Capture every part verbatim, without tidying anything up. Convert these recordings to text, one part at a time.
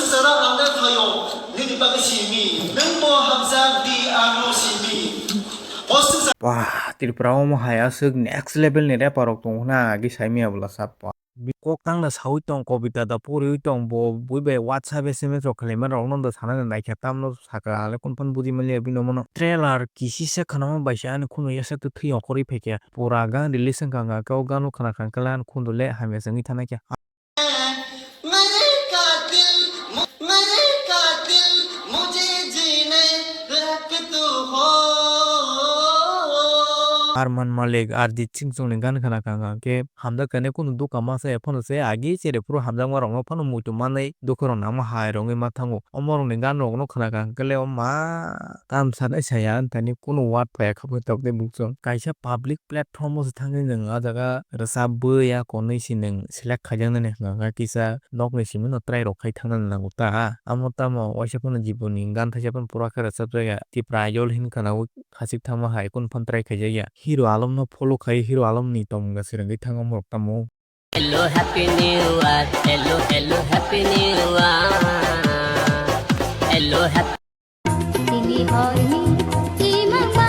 Sara ang le phaio, nini bagwi simi, nwng bo hamjak di, ang no simi. Wah, Tripura omo hai aswk next level ni rapper rok tongo na, agi saimaya bwla sap. Kok tangna sawi tong, kobita da poriwi tong, bo bui bai WhatsApp S M S rok khwlaima rok no da sana naikha, tamno saka ale kun phan buji manya bini omono. Trailer kisisa khwnama bai se ani khunu yasa twi thwi ongkhorwi phaikha, pura gan release wngkha, hwnkha khe o gano khwna kha khe le ani khunu le hamya se wngwi thana khe. मेरे कातिल, मेरे कातिल, मुझे जीने दे हक तू हो। Arman Malik, Arijit Singh chwngni gan khwna kha, hwnkha khe hamjak kani kunu dukha masa ya phano se agi chere phuru hamjakma rokno phano muitu manwi dukha rok nangma hai rwngwi ma thango. Omo rokni gan rokno khwna kha, hwnkhe le o ma tam sanai saya, ani thani kunu word phaiya kha phai tok tei bukchung. Kaisa public platform o se thangwi nwng ah jaga rwchapwi ya konwi se nwng select khaijaknani hwnkha khe kisa nokni simi no try rok khai thangnani nango ta. Amo tamo waisa phano jiboni gan thaisa phano pura khe rwchapjak ya. Tipra Idol hin khwnaui khachik thangma hai kunu phano try khaijak ya. Hero Alam no follow khai, Hero Alam ni tongmung da swrwngwi thang omo rok tamo. Hello, happy new year. Hello, hello, happy new year. Hello, happy Tini horni imangma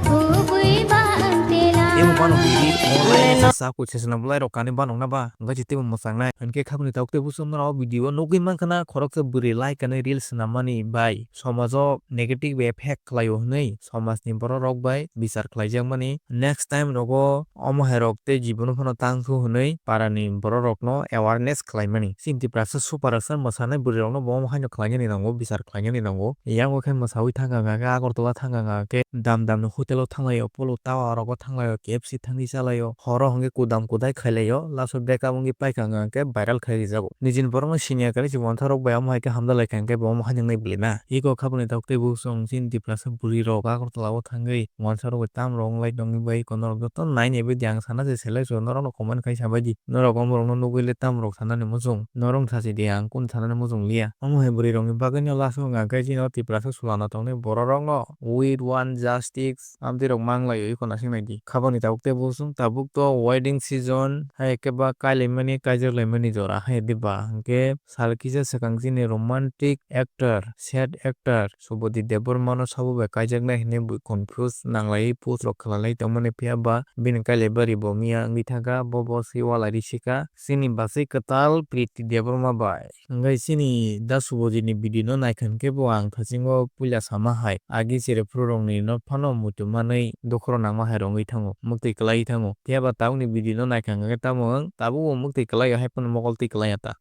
kubui ba ang tela. Tebo bano biri online sa sa ku sesna bulai rok kani banong na ba, hwnkhe tebo mwsang nai. Hwnkhe khabni tok tebo sumna o video nugwi mankha na khoroksa bwrwi like kani reels swnam mani bai somajo negative effect khlaio hwnwi somajni borok rok bai bichar khlaijakmani. Next time rogo omo hai rok tei jibono phano tang thu hwnwi para ni borok rok no awareness khlai mani. Chini Tiprasa super star mwsanai bwrwi rok no bo omo hai no khlai nani nango, bichar khlai nani nango. Yang bo khe mwsaui thang kha hwnkha khe Agartala thang kha hwnkha khe dam dam ni hotel o thang lai o, Polo Tower rogo thang lai o, K F C thangwi cha lai o, horo hwnkhe kudam kudai khai lai o, last o break up wngwi pai kha hwnkha khe viral khai rijak o. Nijini borok no siniya kwrwi se wansa rok bai omo hai khe hamjak lai kha hwnkhe bo omo hai nang nai bwlwi na. Iko khaboni tok tei bo chwng chini Tiprasa bwrwi rok Agartala o thangwi wansa rok bai tam rok wng lai tongwi bai eko norok joto nai nai bai di ang sana je selai so norok no comment khai sa bai di norok omo rok no nugwi le tam rok sana ni muchung norok sa si di ang kun sana ni muchung liya omo hai bwrwi rok ni bagwi no last o hwnkha khe chini o Tiprasa chwla no tongnai borok rok no with one justice amtwi rok mang lai o iko naising nai di khaboni tabuk tei bo chwng tabuk to wedding season hai khe ba kai lai mani kaijak lai mani jora hai di ba hwnkhe sal kisa swkang chini romantic actor, sad actor Subodhi Debbarma no sabo bai kaijaknai hwnwi bui confuse nanglaiwi post rok khwlalai tongmani, phiya ba bini kailaibari bo miya wngwi thangkha, bo bo se walai risi kha chini bachwi kwtal Priti Debbarma bai. Hwnkhe chini da Subodhi ni video no naikha hwnkhe bo ang thasingo puila sama hai agi chere phuru rok ni no phano muitu manwi dukhu rok nangma hai rok wngwi thango, muktwi kwlaiwi thango, phiya ba tabuk ni video no naikha hwnkhe tamo wng tabuk bo muktwi kwlaio hai phano mokol twi kwlaiya ta.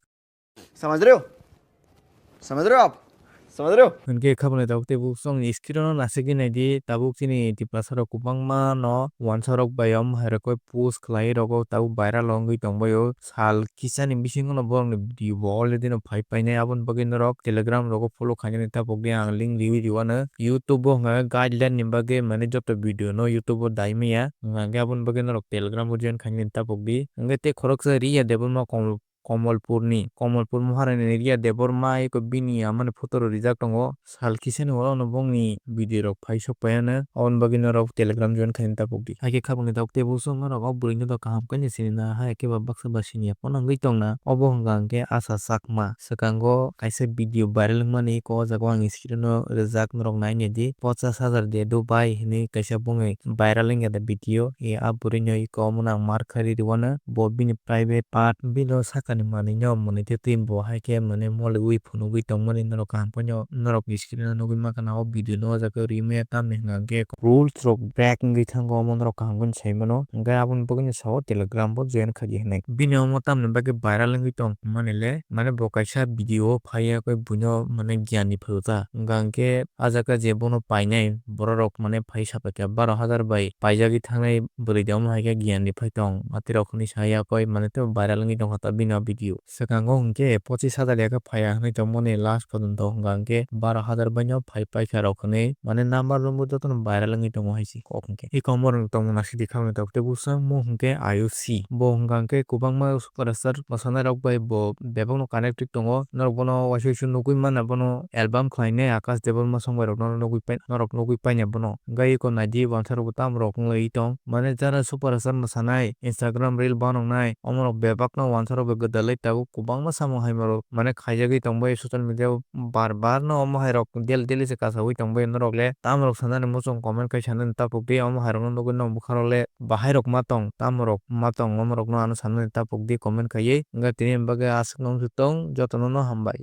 समझ रहे हो? समझ रहे हो आप? समझ रहे हो? Hwnkhe khaboni tabuk tei bo chwng screen o naisingwi naidi, tabuk chini Tiprasa rok kwbangma no wansa rok bai om hai rokoi post khlai rogo tabuk viral wngwi tongbaio. Sal kisa ni bisingo no borok ni video bo already no phai painai, aboni bagwi norok Telegram rogo follow khainani tabuk di ang link riwi riwano. YouTube o hwnkha guideline ni bagwi mane joto video no YouTube o dai maya, hwnkhe aboni bagwi norok Telegram o join khainani tabuk di. Hwnkhe tei khoroksa Riya Debbarma kom Komolpurni, Komolpur Maharani Riya Debbarma eko bini amani photo rok rijak tongo. Sal kisani ulo no bongni video rok phai sok paiano. Aboni bagwi norok Telegram join khaina tabuk di. Haikhe khabangni tabuk tei bo chwng norok o bwrwino kaham khe sini na, haikhe ba baksa ba siniya phano wngwi tongna. Obo hwnkha hwnkhe Asha Chakma. Swkango kaisa video viral wngmani eko o jaga o ang screen o rijak norok naina di. Pochas hajar de do bai hinwi kaisa bongni viral wngya da video. E a bwrwino eko omono ang mar kharwi rwano. Bo bini private part, bini sakani manwino mwnwi tei twi bo hai khe mwnwi moliwi phunugwi tongmani norok kaham phano norok ni screen o nugwi mankha na o video no o jaga o rimaya tamni hwnkha hwnkhe rules rok break wngwi thango omo norok kaham phano sai mano. Hwnkhe aboni bagwino sao Telegram bo join khaidi hinwi. Bini omo tamni bagwi viral wngwi tong mani le, mane bo kaisa video o phaiya khe buino mane giyan ni phaiwi ta. Hwnkha hwnkhe a jaga je bono painai borok rok mane phai sapaikha baro hajar bai paijagwi thangnai bwrwi de omo hai khe giyan ni phai tong. Atirok hinwi saya koi mane tei viral wngwi tongkha ta bini o video. Swkango hwnkhe pochis hajar ya khe phaiya hinwi tongmani last pojonto hwnkha hwnkhe baro hajar bai no phai paikha rok hinwi mane number romwi jotono viral wngwi tongo hai se kok hwnkhe. Eko omo rok tongmung naisidi khamwi tok tei bwswk mung hwnkhe Ayushi. Bo hwnkha hwnkhe kwbangma superstar mwsanairok bai bo bebakno connected tongo. Norok bono waisa waisa nugwi mano, bono album khlainai Akash Debbarma song bai rokno nugwi pai-, norok nugwi painai bono. Hwnkhe eko naidi wansa rokbo tamo rok wngwi tong. Mane jara superstar mwsanai, Instagram reel banoknai, omorok bebakno wansa rokbo. dalai tabuk kwbangma samung haima rok mane khaijagwi tongbai social media o bar bar no omo hai rok daily daily se kasaui tongbai norok le tamorok sanani muchung comment khai sanani tapuk di omo hai rok no nugwi no bwkha rok le bahai rok ma tong tamorok ma tong omo rok no ano sanani tapuk di comment khaiwi wngkha tini bagwi aswk no wngsi tong jotono no hambai.